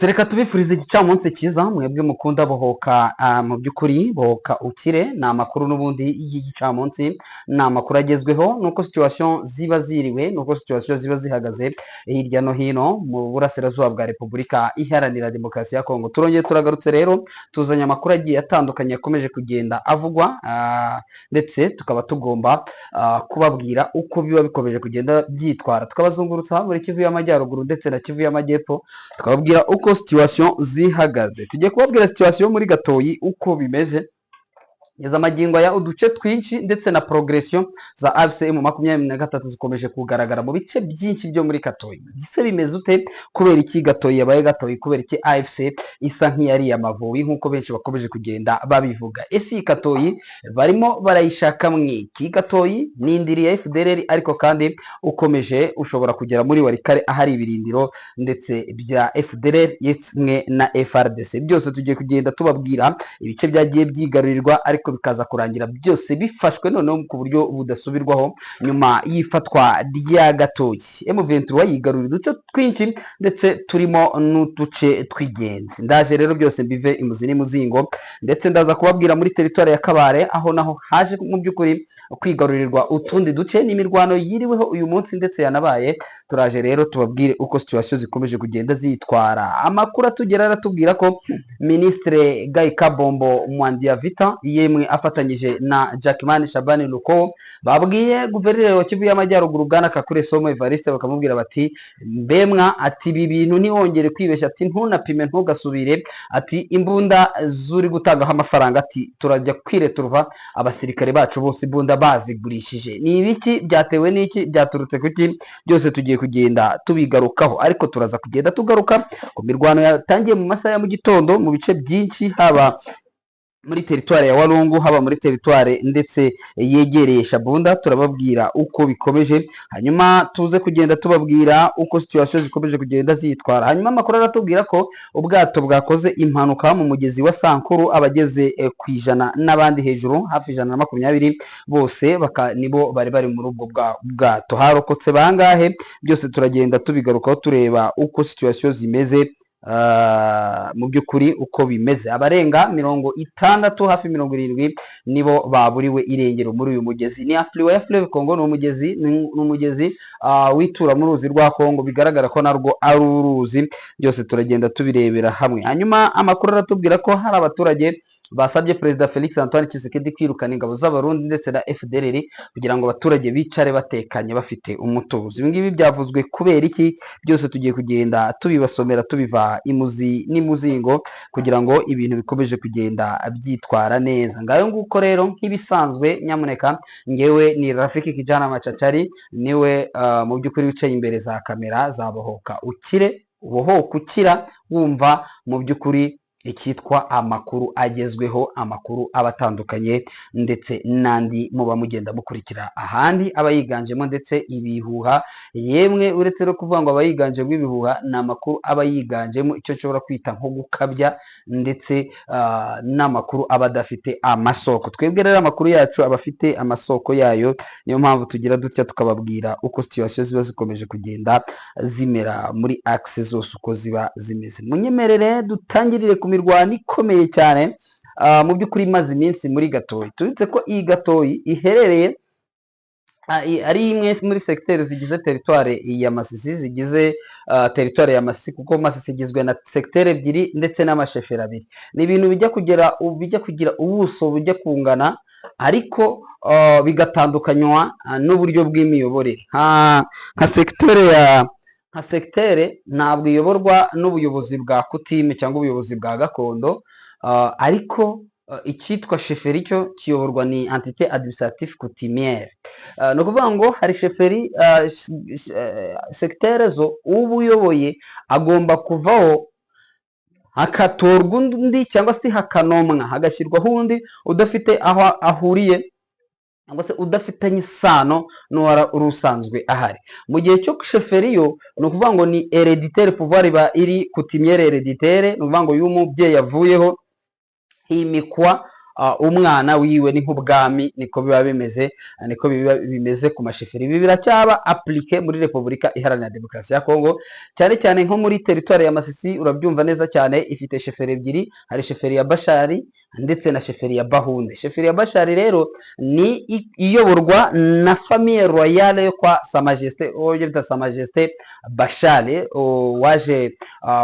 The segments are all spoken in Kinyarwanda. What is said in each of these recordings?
Reka tubifurize igicamunsi cyiza mwebwe mukunda Bohoka. Mu by'ukuri Bohoka Ukire ni amakuru n'ubundi y'igicamunsi, ni amakuru agezweho, nuko situation ziba ziriwe, nuko situation ziba zihagaze hirya no hino mu burasirazuba bwa Repubulika Iharanira Demokarasi ya Kongo. Turongeye turagarutse rero, tuzanye amakuru agiye atandukanye akomeje kugenda avugwa, ndetse tukaba tugomba kubabwira uko biba bikomeje kugenda byitwara, tukabazungurutsa muri Kivu y'Amajyaruguru ndetse na Kivu y'Amajyepfo, tukababwira uko situation zihagaze. Tugiye kubabwira situation muri Gatoyi uko bimeze ngeza amagingo aya, uduce twinshi ndetse na progression za AFC M23 zikomeje kugaragara mu bice byinshi byo muri Gatoyi. Ese bimeze ute? Kubera iki Gatoyi yabaye Gatoyi? Kubera iki AFC isa nk'iyariye Amavubi nk'uko benshi bakomeje kugenda babivuga? Ese iyi Gatoyi barimo barayishaka mwiki? Gatoyi ni indiri ya FDLR, ariko kandi ukomeje ushobora kugera muri Walikale ahari ibirindiro ndetse bya FDLR yemwe na FARDC. Byose tugiye kugenda tubabwira ibice byagiye byigarurirwa, ariko bikaza kurangira byose bifashwe noneho ku buryo budasubirwaho. Nyuma y'ifatwa rya Gatoyi, M23 yigarurira uduce twinshi ndetse turimo n'uduce tw'ingenzi. Ndaje rero byose mbive imuzi n'imuzingo, ndetse ndaza kubabwira muri teritwari ya Kabare aho naho haje mu by'ukuri kwigarurirwa utundi duce n'imirwano yiriweho uyu munsi ndetse yanabaye. Turaje rero tubabwire uko situation zikomeje kugenda zitwara. Amakuru atugera aratubwira ko Minisitiri Guy Kabombo Muadiamvita yemwe afatanyije na Jackman Shabani Luko babwiye guverineri wa Kivu y'Amajyaruguru, bwana Kakule Somo Evariste, bakamubwira bati: "Mbemwa," ati, "ibi bintu ntiwongere kwibeshya," ati, "ntunapime, ntugasubire," ati, "imbunda zuri gutangaho amafaranga," ati, "turajya kwireturuva abasirikare bacu bose imbunda bazigurishije." Ni ibiki byatewe n'iki? Byaturutse kuki? Byose tugiye kugenda tubigarukaho, ariko turaza kugenda tugaruka ku mirwano yatangiye mu masaha ya mu gitondo mu bice byinshi, haba muri teritwari ya Walungu, haba muri teritwari ndetse yegereye Shabunda. Turababwira uko bikomeje, hanyuma tuze kugenda tubabwira uko situation zikomeje kugenda zitwara. Hanyuma amakuru aratubwira ko ubwato bwakoze impanuka mu mugezi wa Sankuru, abageze ku 100 n'abandi hejuru, hafi 120 bose baka nibo bari bari muri ubwo bwato. Harokotse bangahe? Byose turagenda tubigarukaho, tureba uko situation zimeze. Mu by'ukuri uko bimeze, abarenga 60, hafi 70 nibo baburiwe irengero muri uyu mugezi. Ni affluent ya Fleuve Congo, ni umugezi witura mu ruzi rwa Congo, bigaragara ko narwo ari uruzi. Byose turagenda tubirebera hamwe. Hanyuma amakuru aratubwira ko hari abaturage basabye Perezida Felix Antoine Tshisekedi kwirukana ingabo z'Abarundi ndetse na FDLR kugira ngo abaturage bicare batekanye, bafite umutuzo. Ibi ngibi byavuzwe kubera iki? Byose tugiye kugenda tubibasomera tubiva imuzi n'imuzingo kugira ngo ibintu bikomeje kugenda byitwara neza. Ngayo nguko rero, nk'ibisanzwe, nyamuneka, ngewe ni Rafiki Kijana Machachari, niwe mu by'ukuri wicaye imbere za kamera za Bohoka Ukire. Ubohoka ukira wumva mu by'ukuri icyitwa amakuru agezweho, amakuru aba atandukanye ndetse n'andi muba mugenda mukurikira ahandi aba yiganjemo ndetse ibihuha. Yemwe, uretse no kuvuga ngo aba yiganjemo ibihuha, ni amakuru aba yiganjemo icyo nshobora kwita nko gukabya ndetse n'amakuru aba adafite amasoko. Twebwe rero amakuru yacu aba afite amasoko yayo, niyo mpamvu tugira dutya tukababwira uko situation ziba zikomeje kugenda zimera muri axe zose uko ziba zimeze. Munyemerere dutangirire ku mirwano ikomeye cyane mu by'ukuri imaze iminsi muri Gatoyi. Tubitse ko iyi Gatoyi iherereye ari imwe muri segiteri zigize teritwari ya Masisi, zigize teritwari ya Masisi, kuko Masisi igizwe na segiteri ebyiri ndetse n'amasheferi abiri. Ni ibintu bijya kugira ubuso bujya kungana, ariko bigatandukanywa n'uburyo bw'imiyoborere. Nka segitere ntabwo iyoborwa n'ubuyobozi bwa coutume cyangwa ubuyobozi bwa gakondo, ariko icyitwa chefferie cyo kiyoborwa ni entité administrative coutumière. Ni ukuvuga ngo hari chefferie, segitere zo uba uyoboye agomba kuvaho hakatorwa undi cyangwa se hakanomwa hagashyirwaho undi udafite aho ahuriye cyangwa se udafitanye isano n'uwari usanzwe ahari. Mu gihe cyo chefferie yo ni ukuvuga ngo ni héréditaire, pouvoir iba iri coutumière héréditaire. Ni ukuvuga ngo iyo umubyeyi avuyeho himikwa umwana wiwe ni nk'ubwami, niko biba bimeze, niko biba bimeze ku machefferie. Ibi biracyaba appliqué muri Repubulika Iharanira Demokarasi ya Kongo, cyane cyane nko muri teritwari ya Masisi. Urabyumva neza cyane, ifite chefferie ebyiri: hari chefferie ya Bashari ndetse na chefferie ya Bahunde. Chefferie ya Bashari rero ni iyoborwa na famille royale yo kwa Sa Majesté, uwo bita Sa Majesté Bashari, waje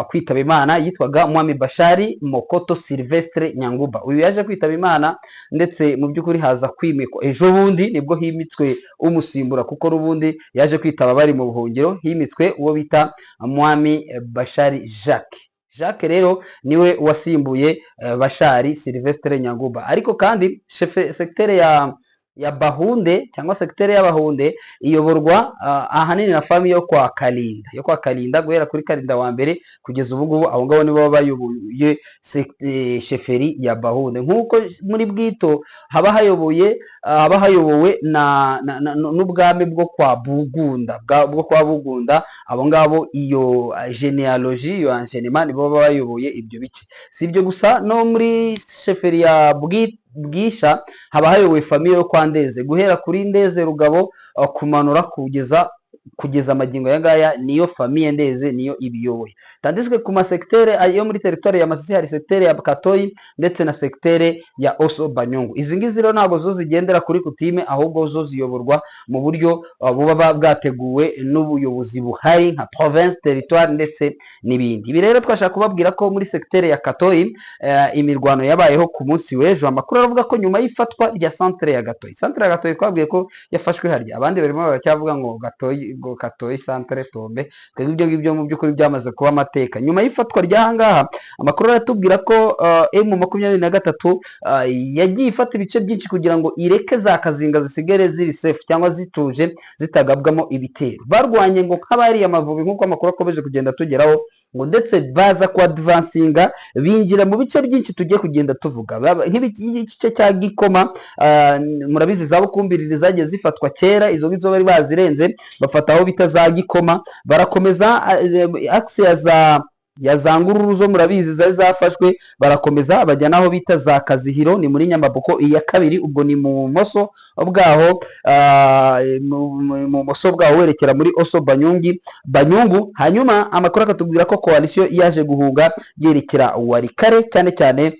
kwitaba Imana, yitwaga Mwami Bashari Mokoto Sylvestre Nyanguba. Uyu yaje kwitaba Imana, ndetse mu by'ukuri haza kwimikwa ejo bundi, nibwo himitswe umusimbura, kuko n'ubundi yaje kwitaba bari mu buhungiro. Himitswe uwo bita Mwami Bashari Jacques. Jacques rero niwe wasimbuye Bashari Sylvestre Nyanguba. Ariko kandi chef secteur ya Bahunde cyangwa secteur y'Abahunde iyoborwa ahanini na famille yo kwa Kalinda, guhera kuri Kalinda wa mbere kugeza ubu ngubu. Abo ngabo nibo bayoboye chefferie ya Bahunde, nk'uko muri Bwito haba hayobowe na n'ubwami bwo kwa Bugunda, bwo kwa Bugunda. Abo ngabo, iyo généalogie, iyo enchaînement, nibo baba bayoboye ibyo bice. Si ibyo gusa, no muri chefferie ya Bwisha haba hayobowe famille yo kwa Ndeze, guhera kuri Ndeze Rugabo, kumanura kugeza amagingo aya ngaya, niyo famille Ndeze niyo ibiyoboye. Tandis que ku masecteur yo muri teritwari ya Masisi, hari secteur ya Katoyi ndetse na secteur ya Oso Banyungu. Izi ngizi rero ntabwo zo zigendera kuri coutume, ahubwo zo ziyoborwa mu buryo buba bwateguwe n'ubuyobozi buhari nka province, territoire ndetse n'ibindi. Ibi rero twashaka kubabwira ko muri secteur ya Katoyi imirwano yabayeho ku munsi w'ejo. Amakuru aravuga ko nyuma y'ifatwa rya centre ya Gatoyi, centre ya Gatoyi twabwiye ko yafashwe harya, abandi barimo baracyavuga ngo Gatoyi, ngo Katoyi centre tombe. Twebwe ibyo ngibyo mu by'ukuri byamaze kuba amateka. Nyuma y'ifatwa ry'ahangaha, amakuru aratubwira ko M23 yagiye ifata ibice byinshi kugira ngo ireke za Kazinga zisigare ziri safe cyangwa zituje, zitagabwamo ibitero. Barwanye ngo nk'abariya Amavubi, nk'uko amakuru akomeje kugenda tugeraho, ngo ndetse baza ku advancinga binjira mu bice byinshi tugiye kugenda tuvuga, nk'igice cya Gikoma. Murabizi za Bukumbiriri zagiye zifatwa kera, izo ngizo bari bazirenze, bafata aho bita za Gikoma, barakomeza axe ya za Ngururu, zo murabizi zari zafashwe, barakomeza bajya n'aho bita za Kazihiro, ni muri Nyamaboko iya kabiri. Ubwo ni mu bumoso bwaho, mu bumoso bwaho werekera muri Oso Banyungu. Hanyuma amakuru akatubwira ko coalition yaje guhunga yerekera Warikare, cyane cyane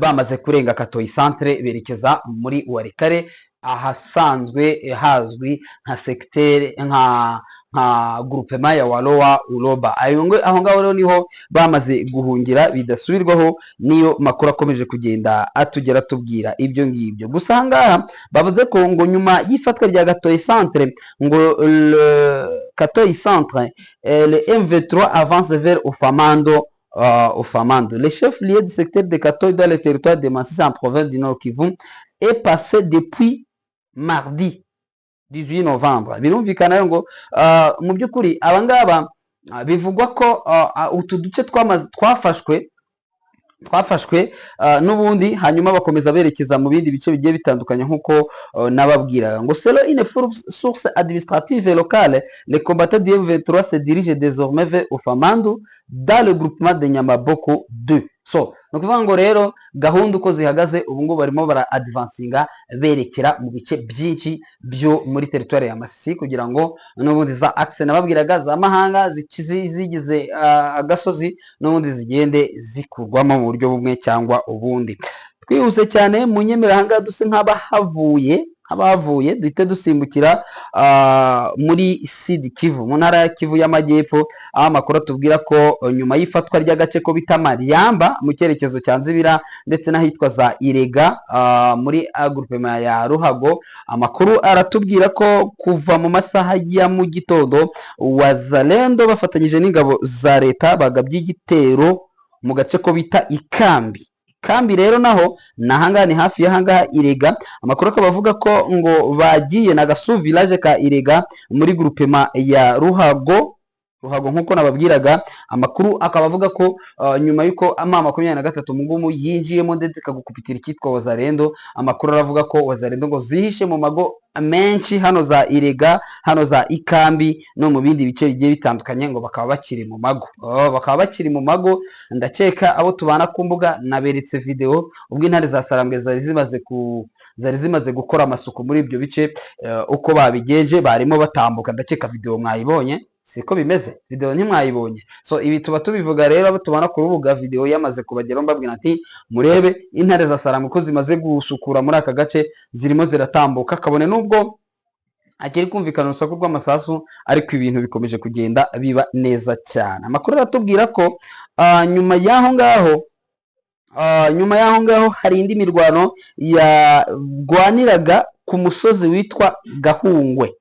bamaze kurenga Katoyi centre berekeza muri Warikare, ahasanzwe hazwi nka secteur, nka groupement ya Waloa Uloba. Aho ngaho rero niho bamaze guhungira bidasubirwaho. Niyo makuru akomeje kugenda atugera tubwira ibyo ngibyo. Gusa aha ngaha bavuze ko ngo nyuma y'ifatwa rya Gatoyi centre, ngo le Katoyi centre, le M23 avance vers Ofamando. Le chef-lieu du secteur de Katoyi dans le territoire de Masisi en province du Nord Kivu est passé depuis mardi 18 novembre. Birumvikana rero ngo mu by'ukuri abangaba bivugwa ko utu duce twafashwe n'ubundi, hanyuma bakomeza berekeza mu bindi bice bigiye bitandukanye, nk'uko nababwiraga ngo selon une source administrative locale, les combattants du M23 se dirigent désormais vers Ofamandu dans le groupement de Nyamaboko 2. So ni ukuvuga ngo rero gahunda uko zihagaze ubu ngubu, barimo bara advancinga berekera mu bice byinshi byo muri teritwari ya Masisi, kugira ngo n'ubundi za axe nababwiraga za mahanga zigize agasozi n'ubundi zigende zikurwamo mu buryo bumwe cyangwa ubundi. Twihuse cyane mu nyemerahanga, duse nk'abahavuye, duhite dusimbukira muri Sud Kivu, mu ntara ya Kivu y'Amajyepfo, aho amakuru atubwira ko nyuma y'ifatwa ry'agace ko bita Mariamba mu cyerekezo cya Nzibira ndetse n'ahitwa za Irega muri groupement ya Ruhago, amakuru aratubwira ko kuva mu masaha ya mu gitondo Wazalendo bafatanyije n'ingabo za leta bagabye igitero mu gace ko bita Ikambi. Kambi rero naho ni ahangaha, ni hafi y'ahangaha Irega. Amakuru akaba avuga ko ngo bagiye na gasu village ka Irega muri groupement ya Ruhago. Ruhago, nk'uko nababwiraga, amakuru akaba avuga ko nyuma y'uko ama 23 mugumu yinjiyemo ndetse ikagukupitira icyitwa Wazalendo, amakuru aravuga ko Wazalendo ngo zihishe mu mago menshi hano za Irega, hano za Ikambi no mu bindi bice bigiye bitandukanye, ngo bakaba bakiri mu mago. Oh, bakaba bakiri mu mago. Ndakeka abo tubana ku mbuga naberetse video ubwo intare za Sarambwe zari zimaze gukora amasuku muri ibyo bice, uko babigenje barimo batambuka. Ndakeka video mwayibonye, siko bimeze? Video ntimwayibonye? So ibi tuba tubivuga rero abo tubana ku rubuga, video yamaze kubageraho, mbabwira ati murebe intare za Sarambwe ko zimaze gusukura muri aka gace, zirimo ziratambuka, kabone nubwo hakiri kumvikana urusaku rw'amasasu, ariko ibintu bikomeje kugenda biba neza cyane. Amakuru aratubwira ko nyuma y'aho ngaho hari indi mirwano yarwaniraga ku musozi witwa Gahungwe.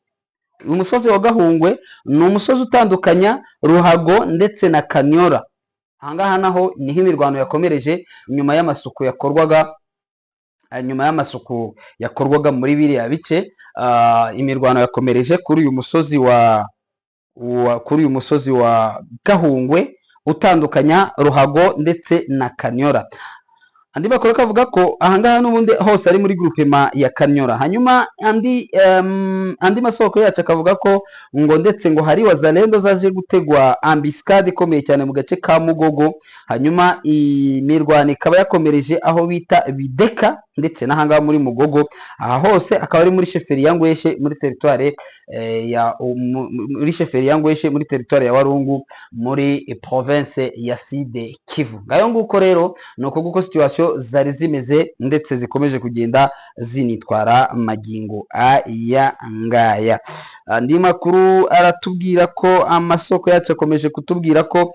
Uyu musozi wa Gahungwe ni umusozi utandukanya Ruhago ndetse na Kanyora. Ahangaha naho niho imirwano yakomereje nyuma y'amasuku yakorwaga muri biriya bice. Imirwano yakomereje kuri uyu musozi wa Gahungwe utandukanya Ruhago ndetse na Kanyora. Andi makuru akavuga ko ahangaha n'ubundi hose ari muri groupement ya Kanyora. Hanyuma andi masoko yacu akavuga ko ngo ndetse ngo hari Wazalendo zaje gutegwa embuscade ikomeye cyane mu gace ka Mugogo, hanyuma imirwano ikaba yakomereje aho bita Bideka ndetse n'ahangaha muri Mugogo. Aha hose akaba ari muri chefferie ya Ngweshe, muri territoire ya muri chefferie ya Ngweshe, muri territoire ya Walungu, muri province ya Sud Kivu. Ngayo nguko rero, ni uko nguko situation zari zimeze ndetse zikomeje kugenda zinitwara magingo aya ngaya. Andi makuru aratubwira ko amasoko yacu akomeje kutubwira ko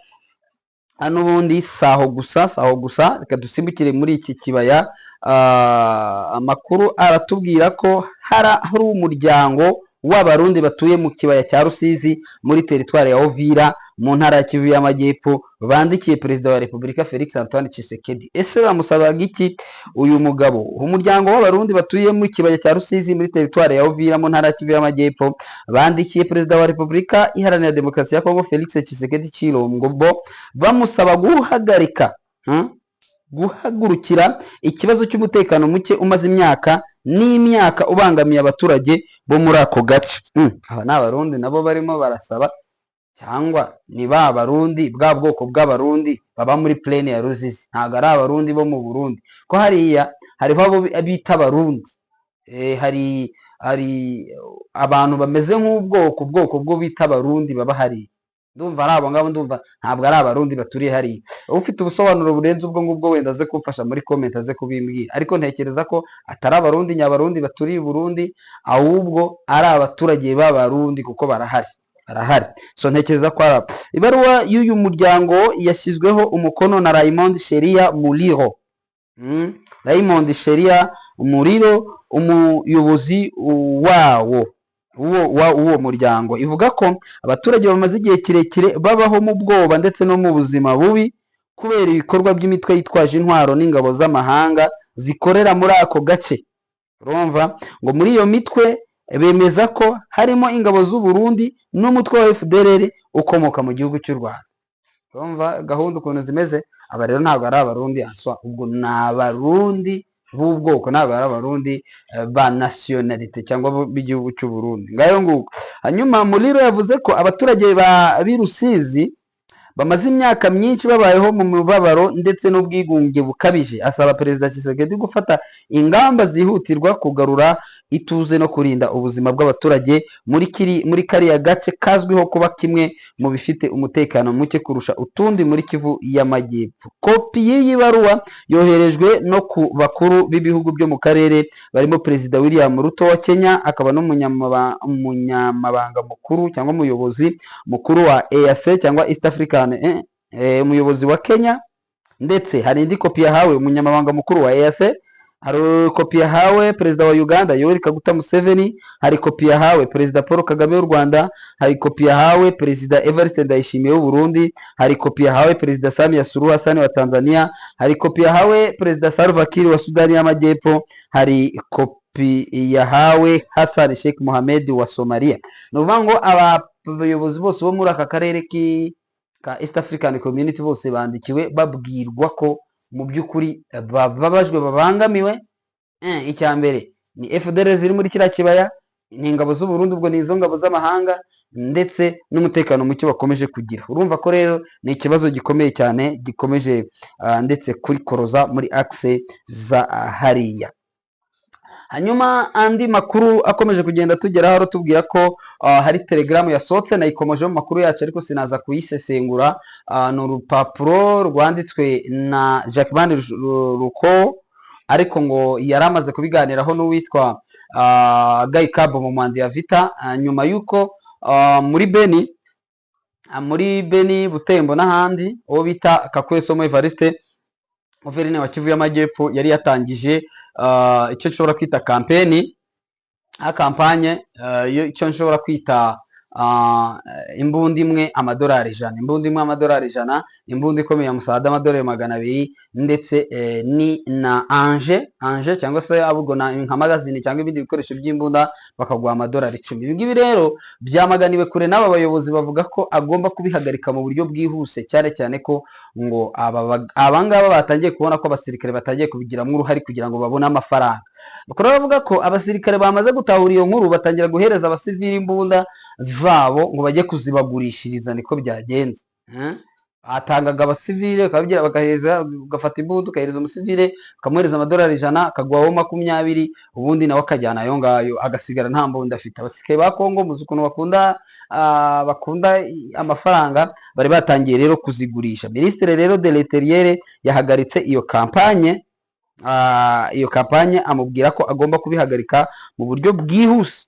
n'ubundi saho gusa, saho gusa. Reka dusimbukire muri iki kibaya. Amakuru aratubwira ko hari umuryango w'Abarundi batuye mu kibaya cya Rusizi muri teritwari ya Uvira mu ntara ya Kivu y'Amajyepfo bandikiye Perezida wa Repubulika Felix Antoine Tshisekedi. Ese bamusabaga iki uyu mugabo? Umuryango w'Abarundi batuye mu kibaya cya Rusizi muri teritwari ya Uvira mu ntara ya Kivu y'Amajyepfo bandikiye Perezida wa Repubulika Iharanira Demokarasi ya Kongo Felix Tshisekedi Tshilombo bamusaba guhagarika, guhagurukira ikibazo cy'umutekano muke umaze imyaka n'imyaka ubangamiye abaturage bo muri ako gace. Aba ni Abarundi nabo barimo barasaba, cyangwa ni ba Barundi, bwa bwoko bw'Abarundi baba muri plaine ya Ruzizi? Ntabwo ari Abarundi bo mu Burundi, ko hariya hariho abo bita Abarundi. Hari abantu bameze nk'ubwoko bwoko bwo bita Abarundi baba hariya. Ndumva ari abo ngabo, ndumva ntabwo ari Abarundi baturiye hariya. Ufite ubusobanuro burenze ubwo ngubwo wenda aze kumfasha muri comment, aze kubimbwira, ariko ntekereza ko atari Abarundi nyabarundi baturiye i Burundi, ahubwo ari abaturage b'Abarundi, kuko barahari, barahari. So ntekereza ko ari abo. Ibaruwa y'uyu muryango yashyizweho umukono na Raymond Sheria Muliro. Raymond Sheria Muriro, umuyobozi wawo uwo muryango, ivuga ko abaturage bamaze igihe kirekire babaho mu bwoba ndetse no mu buzima bubi kubera ibikorwa by'imitwe yitwaje intwaro n'ingabo z'amahanga zikorera muri ako gace. Urumva ngo muri iyo mitwe bemeza ko harimo ingabo z'u Burundi n'umutwe wa FDLR ukomoka mu gihugu cy'u Rwanda. Urumva gahunda ukuntu zimeze. Aba rero ntabwo ari Abarundi answa, ubwo ni Abarundi b'ubwoko, ntabwo ari Abarundi ba nationalité cyangwa b'igihugu cy'u Burundi. Ngayo nguko. Hanyuma Muliro yavuze ko abaturage ba b'i Rusizi bamaze imyaka myinshi babayeho mu mubabaro ndetse n'ubwigunge bukabije, asaba Perezida Tshisekedi gufata ingamba zihutirwa kugarura ituze no kurinda ubuzima bw'abaturage muri kariya gace kazwiho kuba kimwe mu bifite umutekano muke kurusha utundi muri Kivu y'Amajyepfo. Kopi y'iyi baruwa yoherejwe no ku bakuru b'ibihugu byo mu karere, barimo Perezida William Ruto wa Kenya, akaba n'umunyamabanga mukuru cyangwa umuyobozi mukuru wa EAC cyangwa East African, umuyobozi wa Kenya. Ndetse hari indi kopi yahawe umunyamabanga mukuru wa EAC, hari kopi yahawe Perezida wa Uganda Yoweri Kaguta Museveni, hari kopi yahawe Perezida Paul Kagame w'u Rwanda, hari kopi yahawe Perezida Evariste Ndayishimiye w'u Burundi, hari kopi yahawe Perezida Samia Suluhu Hassan wa Tanzania, hari kopi yahawe Perezida Salva Kiir wa Sudani y'Amajyepfo, hari kopi yahawe Hassan Sheikh Mohamed wa Somalia. Ni ukuvuga ngo aba Abayobozi bose bo muri aka karere ka East African Community bose bandikiwe babwirwa ko mu by'ukuri bababajwe, babangamiwe. Icya mbere ni FDLR ziri muri kiriya kibaya, ni ingabo z'u Burundi, ubwo ni izo ngabo z'amahanga, ndetse n'umutekano muke bakomeje kugira. Urumva ko rero ni ikibazo gikomeye cyane gikomeje ndetse kurikoroza muri axe za hariya. Hanyuma andi makuru akomeje kugenda tugeraho aratubwira ko hari telegaramu yasohotse, nayikomoje mu makuru yacu ariko sinaza kuyisesengura. Ni urupapuro rwanditswe na Jacquemain Ruko, ariko ngo yari amaze kubiganiraho n'uwitwa Guy Kabo mu Mwandi ya Vita, nyuma y'uko muri Beni, Butembo n'ahandi, uwo bita Kakwesomo Evariste, guverineri wa Kivu y'Amajyepfo, yari yatangije icyo nshobora kwita campaign, campagne, icyo nshobora kwita imbunda imwe amadolari 100, imbunda imwe amadolari 100, imbunda ikomeye ya musada amadolari 200, ndetse ni na anje cyangwa se ahubwo na nka magazine cyangwa ibindi bikoresho by'imbunda bakaguha amadolari 10. Ibi ngibi rero byamaganiwe kure n'aba bayobozi, bavuga ko agomba kubihagarika mu buryo bwihuse, cyane cyane ko ngo aba ngaba batangiye kubona ko abasirikare batangiye kubigiramo uruhare kugira ngo babone amafaranga. Bakaba bavuga ko abasirikare bamaze gutahura iyo nkuru, batangira guhereza abasivili imbunda zabo ngo bajye kuzibagurishiriza. Niko byagenze. Batangaga abasivile, bakababwira, bagahereza, ugafata imbunda ukahereza umusivile, ukamuhereza amadolari 100, akaguhaho 20, ubundi nawe akajyana ayo ngayo, agasigara nta mbunda afite. Abasirikare ba Kongo muzi ukuntu bakunda amafaranga, bari batangiye rero kuzigurisha. Minisitiri rero de l'Intérieur yahagaritse iyo campagne, amubwira ko agomba kubihagarika mu buryo bwihuse,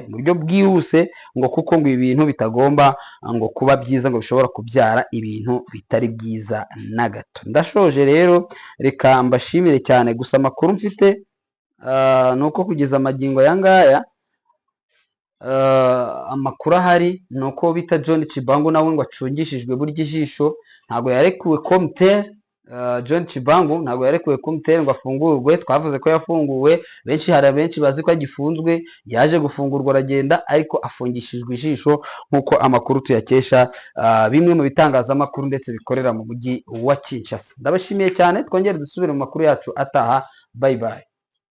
mu buryo bwihuse, ngo kuko ngo ibintu bitagomba ngo kuba byiza, ngo bishobora kubyara ibintu bitari byiza na gato. Ndashoje rero, reka mbashimire cyane. Gusa amakuru mfite ni uko kugeza amagingo aya ngaya, amakuru ahari ni uko bita John Chibangu nawe ngo acungishijwe burya ijisho. Ntabwo yarekuwe komuteri, John Chibangu ntabwo yarekuwe komuteri ngo afungurwe. Twavuze ko yafunguwe, benshi, hari abenshi bazi ko agifunzwe. Yaje gufungurwa aragenda, ariko afungishijwe ijisho, nk'uko amakuru tuyakesha bimwe mu bitangazamakuru ndetse bikorera mu mujyi wa Kinshasa. Ndabashimiye cyane, twongere dusubire mu makuru yacu ataha. Bye bye.